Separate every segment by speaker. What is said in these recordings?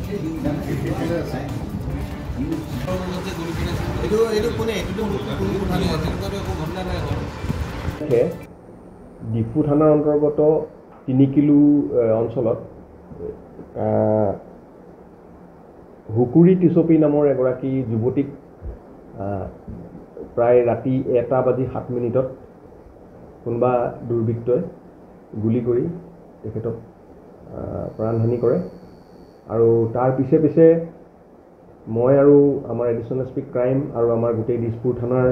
Speaker 1: ডিফু থানাৰ অন্তৰ্গত 3 কিলো অঞ্চলত হুকুৰি টিচপি নামৰ এগৰাকী যুৱতীক প্ৰায় ৰাতি 1:07 কোনোবা দুৰ্বৃত্তই গুলি কৰি তেখেতক প্ৰাণহানি কৰে। আৰু তাৰ পিছে পিছে মই আৰু আমাৰ এডিশ্যনেল এছ পি ক্ৰাইম আৰু আমাৰ গোটেই দিছপুৰ থানাৰ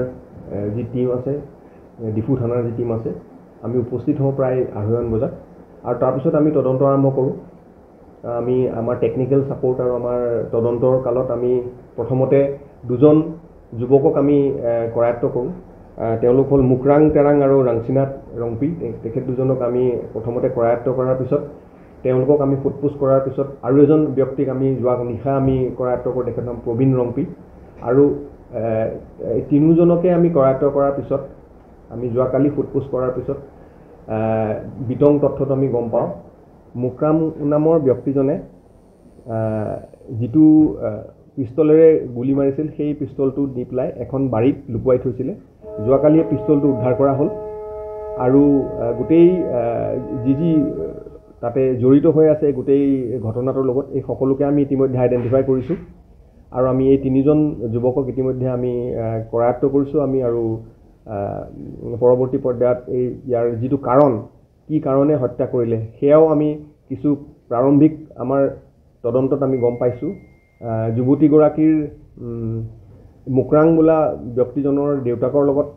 Speaker 1: যি টীম আছে, ডিফু থানাৰ যি টীম আছে, আমি উপস্থিত হওঁ প্ৰায় 2:30 বজাত। আৰু তাৰপিছত আমি তদন্ত আৰম্ভ কৰোঁ। আমি আমাৰ টেকনিকেল ছাপৰ্ট আৰু আমাৰ তদন্তৰ কালত আমি প্ৰথমতে দুজন যুৱকক আমি কৰায়ত্ব কৰোঁ। তেওঁলোক হ'ল মুকৰাং তেৰাং আৰু ৰাংচিনাথ ৰংপি। তেখেত দুজনক আমি প্ৰথমতে কৰায়ত্ব কৰাৰ পিছত তেওঁলোকক আমি সোধ-পোছ কৰাৰ পিছত আৰু এজন ব্যক্তিক আমি যোৱা নিশা আমি কৰায়ত্ব কৰোঁ, তেখেতৰ নাম প্ৰবীণ ৰংপি। আৰু এই তিনিওজনকে আমি কৰায়ত্ব কৰাৰ পিছত আমি যোৱাকালি সোধ-পোছ কৰাৰ পিছত বিতং তথ্যটো আমি গম পাওঁ। মুকৰাম নামৰ ব্যক্তিজনে যিটো পিষ্টলেৰে গুলি মাৰিছিল সেই পিষ্টলটো দি পেলাই এখন বাৰীত লুকুৱাই থৈছিলে। যোৱাকালি এই পিষ্টলটো উদ্ধাৰ কৰা হ'ল আৰু গোটেই যি যি তাতে জড়িত হৈ আছে গোটেই ঘটনাটোৰ লগত এই সকলোকে আমি ইতিমধ্যে আইডেণ্টিফাই কৰিছোঁ। আৰু আমি এই তিনিজন যুৱকক ইতিমধ্যে আমি কৰায়ত্ব কৰিছোঁ। আমি আৰু পৰৱৰ্তী পৰ্যায়ত এই ইয়াৰ যিটো কাৰণ, কি কাৰণে হত্যা কৰিলে সেয়াও আমি কিছু প্ৰাৰম্ভিক আমাৰ তদন্তত আমি গম পাইছোঁ। যুৱতীগৰাকীৰ মুকৰাং বোলা ব্যক্তিজনৰ দেউতাকৰ লগত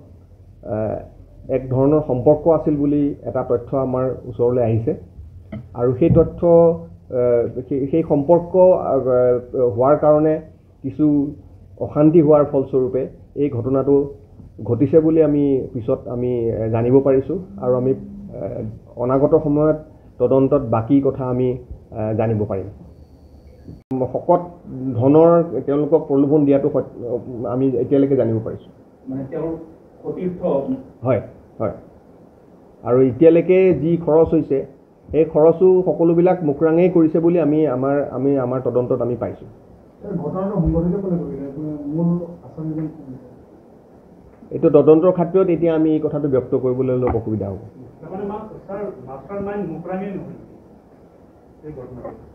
Speaker 1: এক ধৰণৰ সম্পৰ্ক আছিল বুলি এটা তথ্য আমাৰ ওচৰলৈ আহিছে। আৰু সেই তথ্য সেই সম্পৰ্ক হোৱাৰ কাৰণে কিছু অশান্তি হোৱাৰ ফলস্বৰূপে এই ঘটনাটো ঘটিছে বুলি আমি পিছত আমি জানিব পাৰিছোঁ। আৰু আমি অনাগত সময়ত তদন্তত বাকী কথা আমি জানিব পাৰিম। শকত ধনৰ তেওঁলোকক প্ৰলোভন দিয়াটো আমি এতিয়ালৈকে জানিব পাৰিছোঁ। হয় হয়। আৰু এতিয়ালৈকে যি খৰচ হৈছে সেই খৰচো সকলোবিলাক মুকৰাঙেই কৰিছে বুলি আমি আমাৰ তদন্তত আমি পাইছোঁ। এইটো তদন্তৰ ক্ষেত্ৰত এতিয়া আমি এই কথাটো ব্যক্ত কৰিবলৈ অলপ অসুবিধা হ'ব।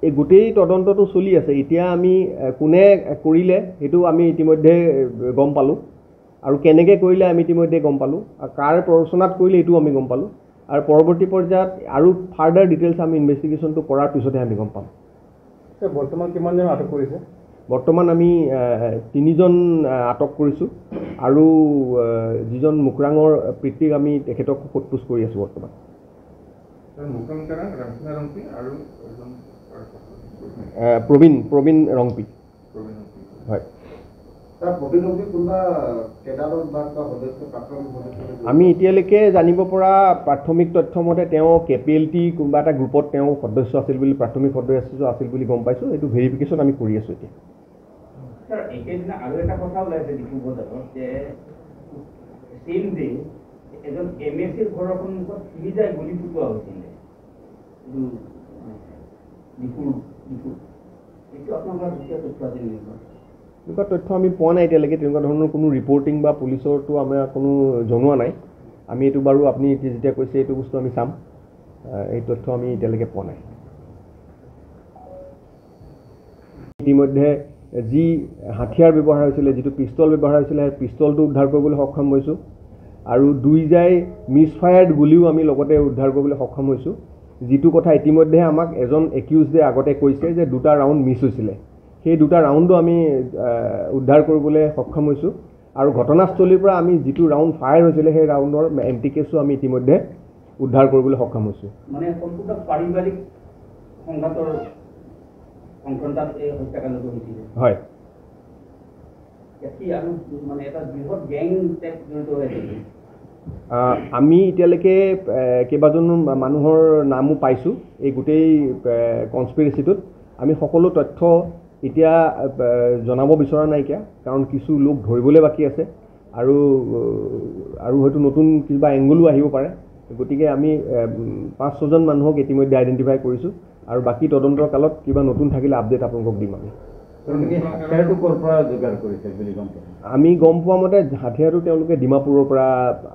Speaker 1: এই গোটেই তদন্তটো চলি আছে। এতিয়া আমি কোনে কৰিলে সেইটো আমি ইতিমধ্যে গম পালোঁ, আৰু কেনেকৈ কৰিলে আমি ইতিমধ্যে গম পালোঁ, আৰু কাৰ প্ৰৰোচনাত কৰিলে এইটোও আমি গম পালোঁ। আৰু পৰৱৰ্তী পৰ্যায়ত আৰু ফাৰ্ডাৰ ডিটেইলছ আমি ইনভেষ্টিগেশ্যনটো কৰাৰ পিছতহে আমি গম পাম।
Speaker 2: বৰ্তমান কিমানজন আটক কৰিছে?
Speaker 1: বৰ্তমান আমি 3জন আটক কৰিছোঁ আৰু যিজন মুকৰাঙৰ পিতৃক আমি তেখেতক সোধ-পোছ কৰি আছোঁ বৰ্তমান। প্ৰবীণ ৰংপি। হয়, আমি এতিয়ালৈকে জানিব পৰা প্ৰাথমিক তথ্য মতে তেওঁ KPLT কোনোবা এটা গ্ৰুপত তেওঁ সদস্য আছিল বুলি, প্ৰাথমিক সদস্য আছিল বুলি গম পাইছোঁ। এইটো ভেৰিফিকেশ্যন আমি কৰি আছোঁ এতিয়া।
Speaker 3: একেদিনা আৰু এটা কথা ওলাইছে ডিফু বজাৰত যে ছেইম ডে এজন MSCৰ ঘৰৰ সন্মুখত তিনি যায় গুলি ফুটোৱা হৈছিলে ডিফুৰ। এইটো আপোনালোকৰ দুখীয়া তথ্য আছিল নেকি?
Speaker 1: তেনেকুৱা তথ্য আমি পোৱা নাই এতিয়ালৈকে। তেনেকুৱা ধৰণৰ কোনো ৰিপৰ্টিং বা পুলিচৰতো আমাৰ কোনো জনোৱা নাই। আমি এইটো বাৰু আপুনি যেতিয়া কৈছে এইটো বস্তু আমি চাম। এই তথ্য আমি এতিয়ালৈকে পোৱা নাই। ইতিমধ্যে যি হাথিয়াৰ ব্যৱহাৰ হৈছিলে, যিটো পিষ্টল ব্যৱহাৰ হৈছিলে, সেই পিষ্টলটো উদ্ধাৰ কৰিবলৈ সক্ষম হৈছোঁ। আৰু 2 জাই মিছফায়াৰ্ড গুলিও আমি লগতে উদ্ধাৰ কৰিবলৈ সক্ষম হৈছোঁ। যিটো কথা ইতিমধ্যে আমাক এজন একিউজডে আগতে কৈছে যে 2টা ৰাউণ্ড মিছ হৈছিলে, সেই 2টা ৰাউণ্ডো আমি উদ্ধাৰ কৰিবলৈ সক্ষম হৈছোঁ। আৰু ঘটনাস্থলীৰ পৰা আমি যিটো ৰাউণ্ড ফায়াৰ হৈছিলে সেই ৰাউণ্ডৰ এমটি কেছো আমি ইতিমধ্যে উদ্ধাৰ কৰিবলৈ সক্ষম হৈছোঁ।
Speaker 3: মানে সম্পূৰ্ণ পাৰিবাৰিক সংঘাতৰ সংক্ৰান্তত এই হত্যাকাণ্ডটো হৈছিলে।
Speaker 1: হয়।
Speaker 3: আৰু মানে এটা বৃহৎ গেং জড়িত হৈ আছিল।
Speaker 1: আমি এতিয়ালৈকে কেইবাজনো মানুহৰ নামো পাইছোঁ এই গোটেই কনস্পিৰেচিটোত। আমি সকলো তথ্য এতিয়া জনাব বিচৰা নাইকিয়া, কাৰণ কিছু লোক ধৰিবলৈ বাকী আছে আৰু আৰু হয়তো নতুন কিবা এংগলো আহিব পাৰে। গতিকে আমি 5-6জন মানুহক ইতিমধ্যে আইডেণ্টিফাই কৰিছোঁ। আৰু বাকী তদন্তৰ কালত কিবা নতুন থাকিলে আপডেট আপোনালোকক দিম আমি। আমি গম পোৱা মতে হাথিয়াৰটো তেওঁলোকে ডিমাপুৰৰ পৰা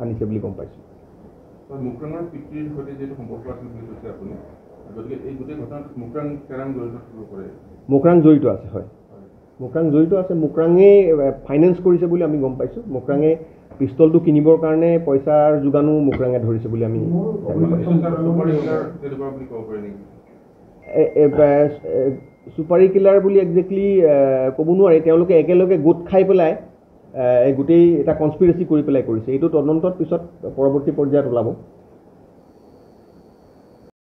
Speaker 1: আনিছে বুলি গম পাইছোঁ।
Speaker 4: মুক্ৰাঙৰ পিতৃৰ সৈতে যিহেতু সম্পৰ্ক আছিল বুলি কৈছে আপুনি, গতিকে এই গোটেই ঘটনাটোত মুক্ৰাং কেৰাং জড়িত থাকিব পাৰে?
Speaker 1: মুক্ৰাং জড়িত আছে, হয়, মুক্ৰাং জড়িত আছে। মুক্ৰাঙে ফাইনেন্স কৰিছে বুলি আমি গম পাইছোঁ। মুক্ৰাঙে পিষ্টলটো কিনিবৰ কাৰণে পইচাৰ যোগানো মুক্ৰাঙে ধৰিছে বুলি আমি জানিব পাৰিছোঁ। চুপাৰী কিলাৰ বুলি একজেক্টলি ক'ব নোৱাৰি। তেওঁলোকে একেলগে গোট খাই পেলাই এই গোটেই এটা কনস্পিৰেচি কৰি পেলাই কৰিছে। এইটো তদন্তত পিছত পৰৱৰ্তী পৰ্যায়ত ওলাব।